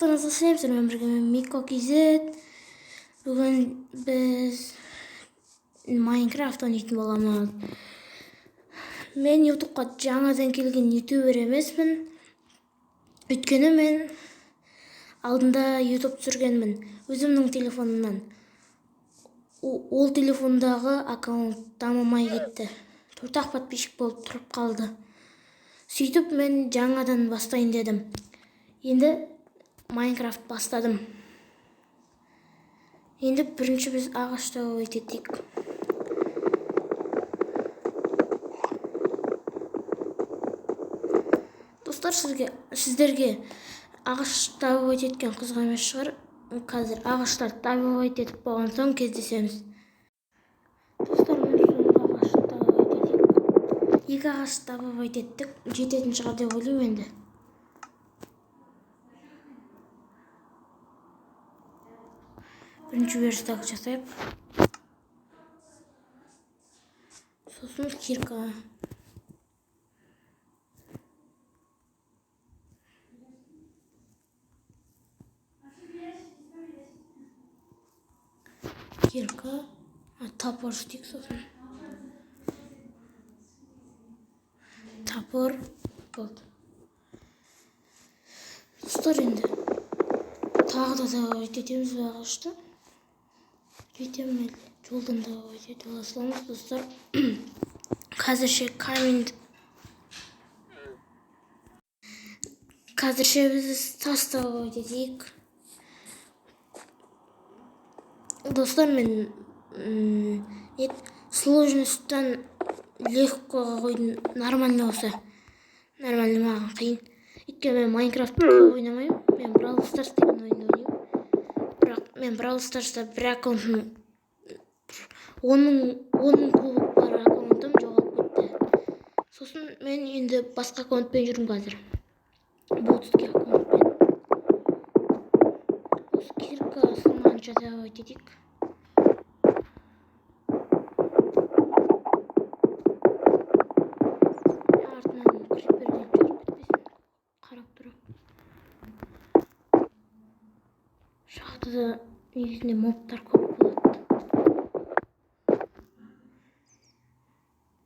Барлықтарыңызға сәлем, сіздермен бірге мен Мико KZ. Бүгін біз Майнкрафт ойнайтын боламыз. Мен YouTube'қа жаңадан келген ютубер емеспін. Өйткені мен алдында YouTube түсіргенмін өзімнің телефонымнан. Ол телефондағы аккаунт дамымай кетті. 4-ақ подписчик болып тұрып қалды. Сөйтіп мен жаңадан бастайын дедім. Енді Майнкрафт бастадым. Енді бірінші біз ағаш добывать етейік. Достар, сіздерге ағаш добывать еткен қызық емес шығар. Қазір ағаштарды добывать етіп болған соң кездесеміз. Достар, міне соңғы ағашты добывать етейік. 2 ағаш добывать еттік. Жететін шығар деп ойлаймын енді. Бірінші верстак жасайық. Сосын кирка. Кирка. Топор істейік сосын. Топор болды. Достар, енді тағы да добавить етеміз бе ағашты? Жетемін әлі. Жолдан добавить ете ала саламыз, достар. Қазірше камень. Қазірше біз тас добавить етейік. Достар, мен сложностьтан легкоға қойдым. Нормально болса. Нормально маған қиын. Өйткені мен Майнкрафтты көп ойнамаймын. Мен Brawl Stars деген ойынды ойнаймын. Бірақ мен Brawl Stars'та бір аккаунтым, он мың кубок бар аккаунтым жоғалып кетті. Сосын мен енді басқа аккаунтпен жүрмін қазір. Ботский аккаунтпен. Осы кирка сынғанша добавить етейік. Артынан крипер келіп жарып кетпесін. Қарап тұрамын. Шахтада негізінде мобтар көп болады.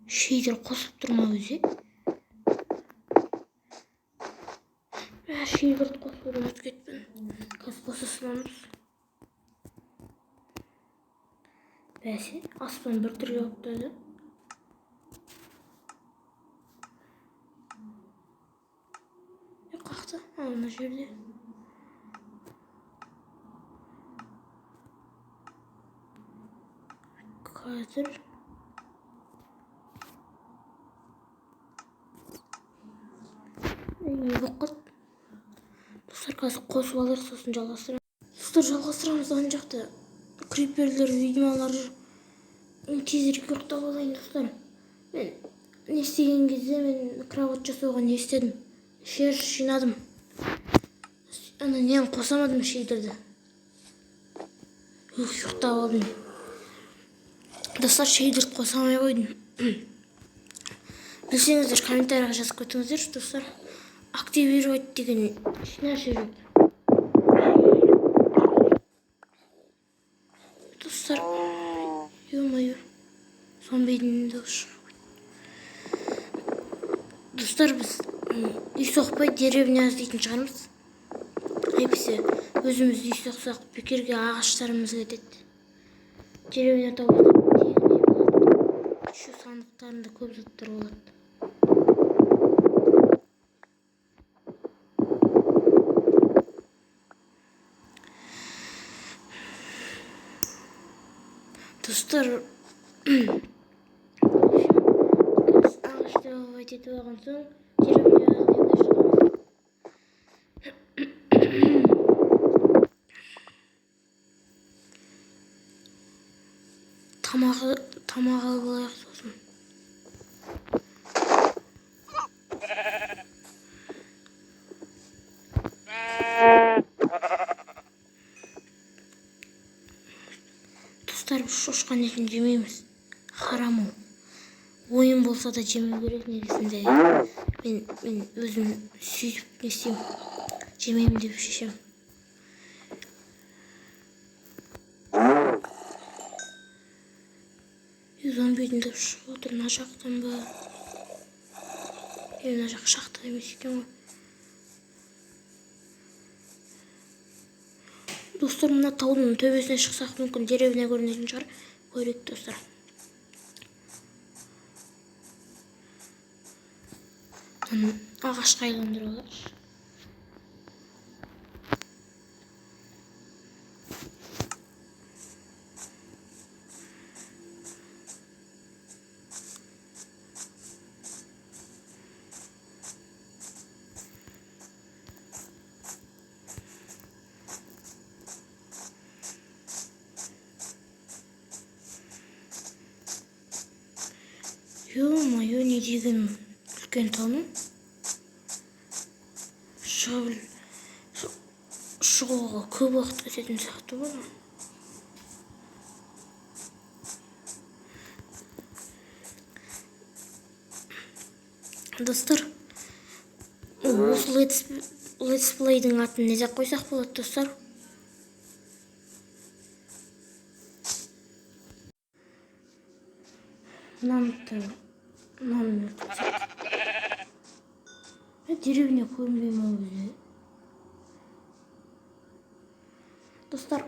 Шейдер қосып тұр ма өзі? Шейдерді қосуды ұмытып кетіппін. Қазір қоса саламыз. Бәсе, аспан бір түрлі болып тұрды. Қақты? Мына жерде. Қазір. Не болып қалды? Достар, қазір қосып алайық, сосын жалғастырамыз. Достар, жалғастырамыз. Ана жақта криперлер, ведьмалар жүр. Мен тезірек ұйықтап алайын, достар. Мен не істеген кезде мен кровать жасауға не істедім? Шерсть жинадым. Ана нені қоса алмадым, шейдерді. Ух, ұйықтап алдым. Достар, шейдерді қоса алмай қойдым. Білсеңіздер, комментарийға жазып кетіңіздер, достар. Активировать деген ешнәрсе жоқ. Достар, ё-моё, зомбидің дауысы шығып кетті. Достар, біз үй соқпай деревня іздейтін шығармыз. Әйтпесе өзіміз үй соқсақ бекерге ағаштарымыз кетеді. Деревня тауып тегін үй болады. Еще сандықтарында көп заттар болады. Достар, ағаш добывать етіп алған соң деревня іздеуге шығамыз. Тамақ алып алайық сосын. Достар, біз шошқан етін жемейміз. Харам ол. Ойын болса да жемеу керек негізінде. Мен өзім сөйтіп не істеймін, жемеймін деп шешемін. Зомбидің дауысы шығып отыр мына жақтан ба? Мына жақ шахта емес екен ғой. Достар, мына таудың төбесіне шықсақ, мүмкін деревня көрінетін шығар. Көрейік, достар. Мынаны ағашқа айландырып алайықшы. Ё-моё, не деген үлкен тау. Шығуға көп уақыт кететін сияқты ғой. Достар, осы летсплейдің атын не деп қойсақ болады, достар? Мынаны, мынаны өлтірсек. Деревня көрінбей ма өзі? Достар,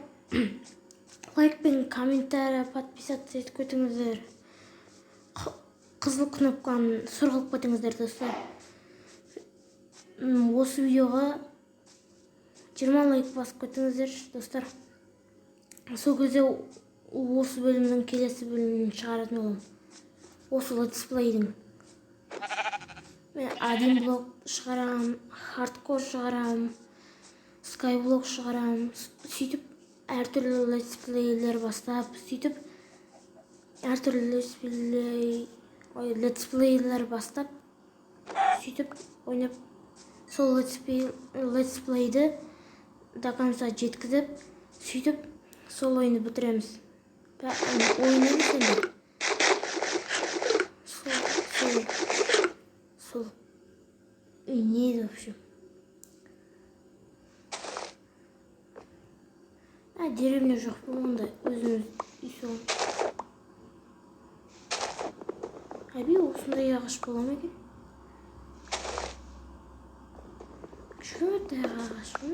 лайк пен комментарий, подписаться етіп кетіңіздер. Қызыл кнопканы сұр қылып кетіңіздер, достар. Осы видеоға 20 лайк басып кетіңіздер, достар. Сол кезде осы бөлімнің келесі бөлімін шығаратын боламын. Осы летсплейдің. Мен один блок шығарам, хардкор шығарам, скайблок шығарам. Сөйтіп әртүрлі летсплейлер бастап, сөйтіп әртүрлі летсплей, ой, летсплейлер бастап, сөйтіп ойнап, сол летсплейді до конца жеткізіп, сөйтіп сол ойынды бітіреміз. Ойын емес енді. Сол. Не еді, в общем. Деревня жоқ болғанда өзіміз үй соғып. Әби, осындай ағаш бола ма екен? Кішкентай ағаш па?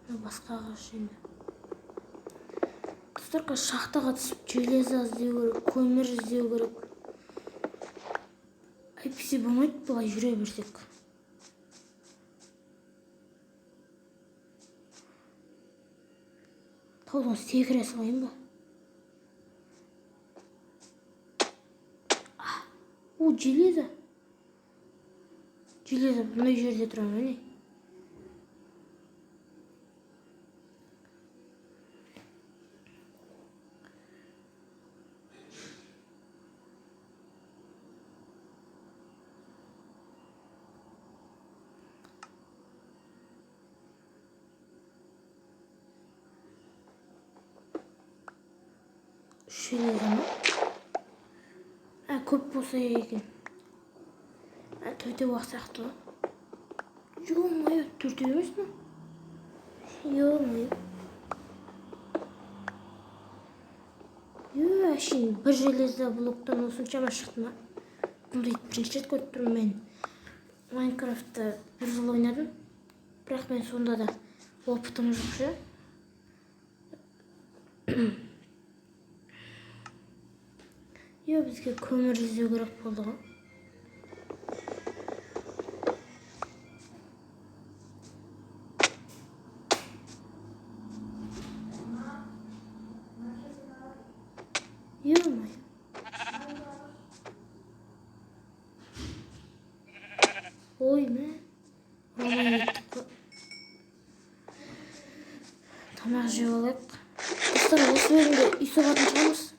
Мына басқа ағаш енді. Достар, қазір шахтаға түсіп железо іздеу керек, көмір іздеу керек. Әйтпесе болмайды былай жүре берсек. Таудан секіре салайын ба? О, железо. Железо мына жерде тұра ма, не? Железо ма? Көп болса екен. Төртеу ақ сияқты ғой. Ё-моё, төртеу емес пе? Ё-моё. Ё, әшейін бір железо блоктан осыншама шықты ма? Бұндайды бірінші рет көріп тұрмын мен. Майнкрафтты бір жыл ойнадым. Бірақ мен сонда да опытым жоқ ше. Ё, бізге көмір іздеу керек болды ғой. Ё-моё. Ой, мә. Роман еттік қой. Тамақ жеп алайық. Достар, осы бөлімде үй соғатын шығармыз.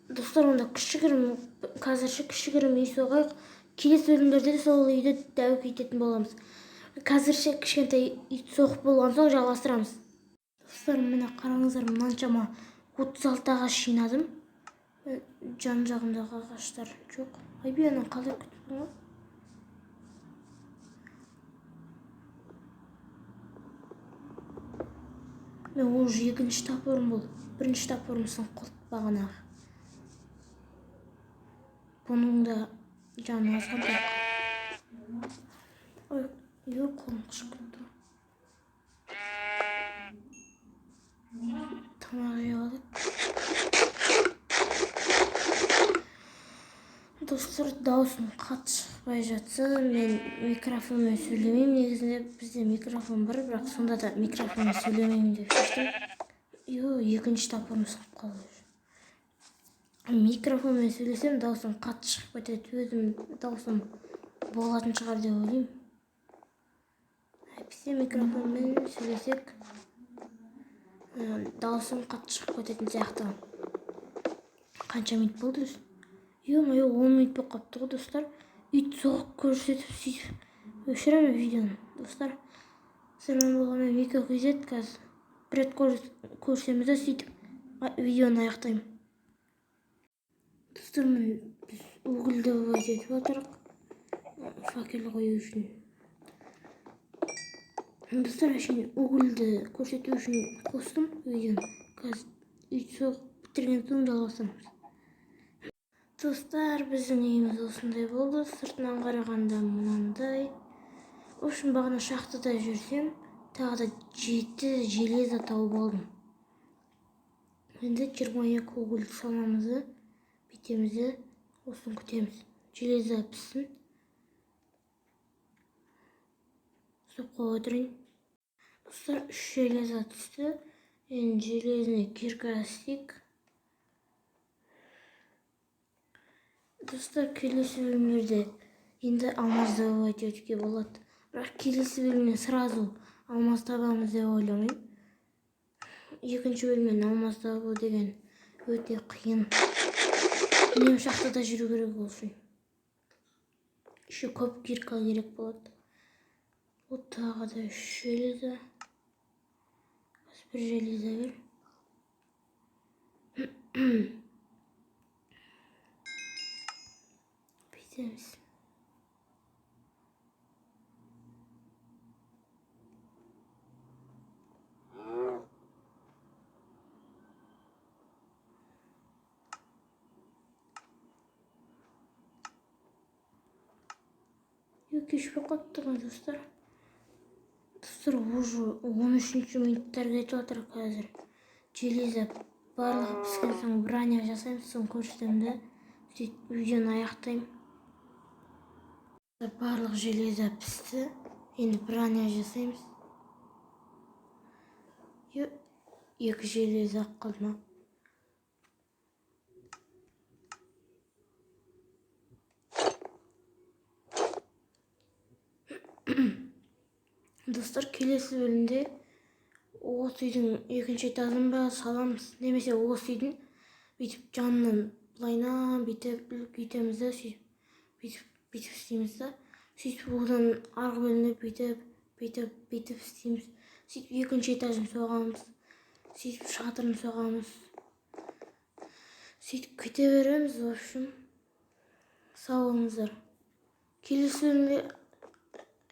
Достар, онда қазірше кішігірім үй соғайық. Келесі бөлімдерде сол үйді дәу ететін боламыз. Қазірше кішкентай үй соғып болған соң жалғастырамыз. Достар, міне қараңыздар, мынаншама 36 ағаш жинадым. Жан жағымдағы ағаштар жоқ. Айби, ана қалай күтіп ғой? Мен уже екінші топорым бұл. Бірінші топорым сынып қалды бағанағы. Бұның да жаны азғантай. Ой, ё, қолым қышып кетті. Тамақ жеп алайық. Достар, дауысым қатты шықпай жатса, мен микрофонмен сөйлемеймін. Негізінде бізде микрофон бар, бірақ сонда да микрофонмен сөйлемеймін деп шештім. Ё, екінші топорым сынып қалды. Микрофонмен сөйлесем, дауысым қатты шығып кетеді. Өзім дауысым болатын шығар деп ойлаймын. Әйтпесе микрофонмен сөйлесек, дауысым қатты шығып кететін сияқты. Қанша минут болды өзі? Ё-моё, 10 минут болып қалыпты ғой, достар. Ит соғып көрсетіп сөйтіп өшіремін видеоны, достар. Сіздермен болған мен Мико KZ. Қазір бір рет көрсеміз де сөйтіп видеоны аяқтаймын. Достар, міне біз уголь добывать етіп жатырық факел қою үшін. Достар, әшейін угольді көрсету үшін қостым видеоны. Қазір ит соғып бітірген соң жалғастырамыз. Достар, біздің үйіміз осындай болды. Сыртынан қарағанда мынандай. В общем, бағана шахтада жүрсем, тағы да 7 железо тауып алдым. Енді 22 уголь саламыз да, бүйтеміз де, осыны күтеміз. Железо піссін. Ұстап қоя отырайын. Достар, 3 железо түсті. Енді железный кирка істейік. Достар, келесі бөлімдерде енді алмаз добывать етуге болады. Бірақ келесі бөлімнен сразу алмаз табамыз деп ойламаймын. Екінші бөлімнен алмаз табу деген өте қиын. Үнемі шахтада жүру керек ол үшін. Еще көп кирка керек болады. Ол тағы да 3 железо. Қазір бір железо бер. Бүйтеміз. Кеш болып қалыпты ғой, достар. Достар, уже 13-ші минуттар кетіп жатыр қазір. Железо барлығы піскен соң броня жасаймыз, соны көрсетемін де, сөйтіп видеоны аяқтаймын. Барлық железо пісті, енді броня жасаймыз. 2 железо қалды ма? Достар, келесі бөлімде осы үйдің екінші этажын ба саламыз, немесе осы үйдің бүйтіп жанынан былайынан бүйтіп үлкейтеміз де, сөйтіп бүйтіп бүйтіп істейміз да, сөйтіп одан арғы бөлімде бүйтіп бүйтіп бүйтіп істейміз, сөйтіп екінші этажын соғамыз, сөйтіп шатырын соғамыз, сөйтіп кете береміз. В общем, сау болыңыздар. Келесі бөлімде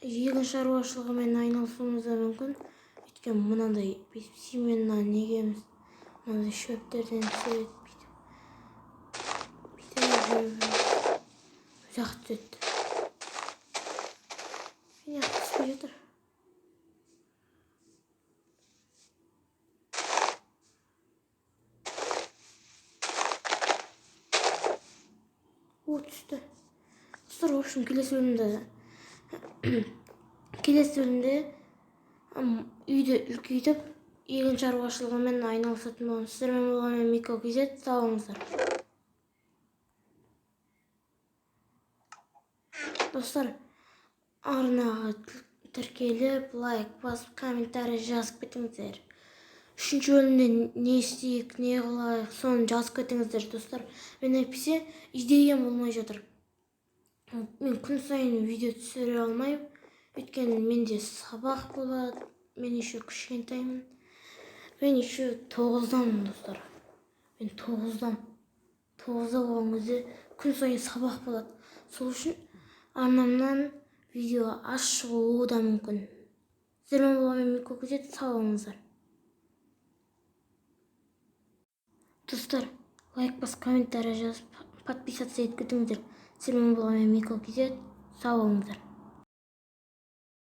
егін шаруашылығымен айналысуымыз да мүмкін. Өйткені мынандай бүйтіп семеннан егеміз, мынандай шөптерден түседі, бүйтіп бүйтіп ұзақ түседі. Міне түспей жатыр. О, түсті. Достар, в общем, келесі бөлімде үйді үлкейтіп егін шаруашылығымен айналысатын боламыз. Сіздермен болған мен Мико KZ. Сау болыңыздар. Достар, арнаға тіркеліп, лайк басып, комментарий жазып кетіңіздер. 3-ші бөлімде не істейік, не қылайық, соны жазып кетіңіздер, достар. Мен әйтпесе идеям болмай жатыр. Мен күн сайын видео түсіре алмаймын, өйткені менде сабақ болады, мен еще кішкентаймын. Мен еще 9-дамын, достар. Мен 9-дам. 9-да болған кезде күн сайын сабақ болады. Сол үшін арнамнан видео аз шығуы да мүмкін. Сіздермен болған мен Мико KZ. Сау болыңыздар. Достар, лайк басып, комментарий жазып, подписаться етіп кетіңіздер. Сіздермен болған мен, Микл Кизет. Сау болыңыздар.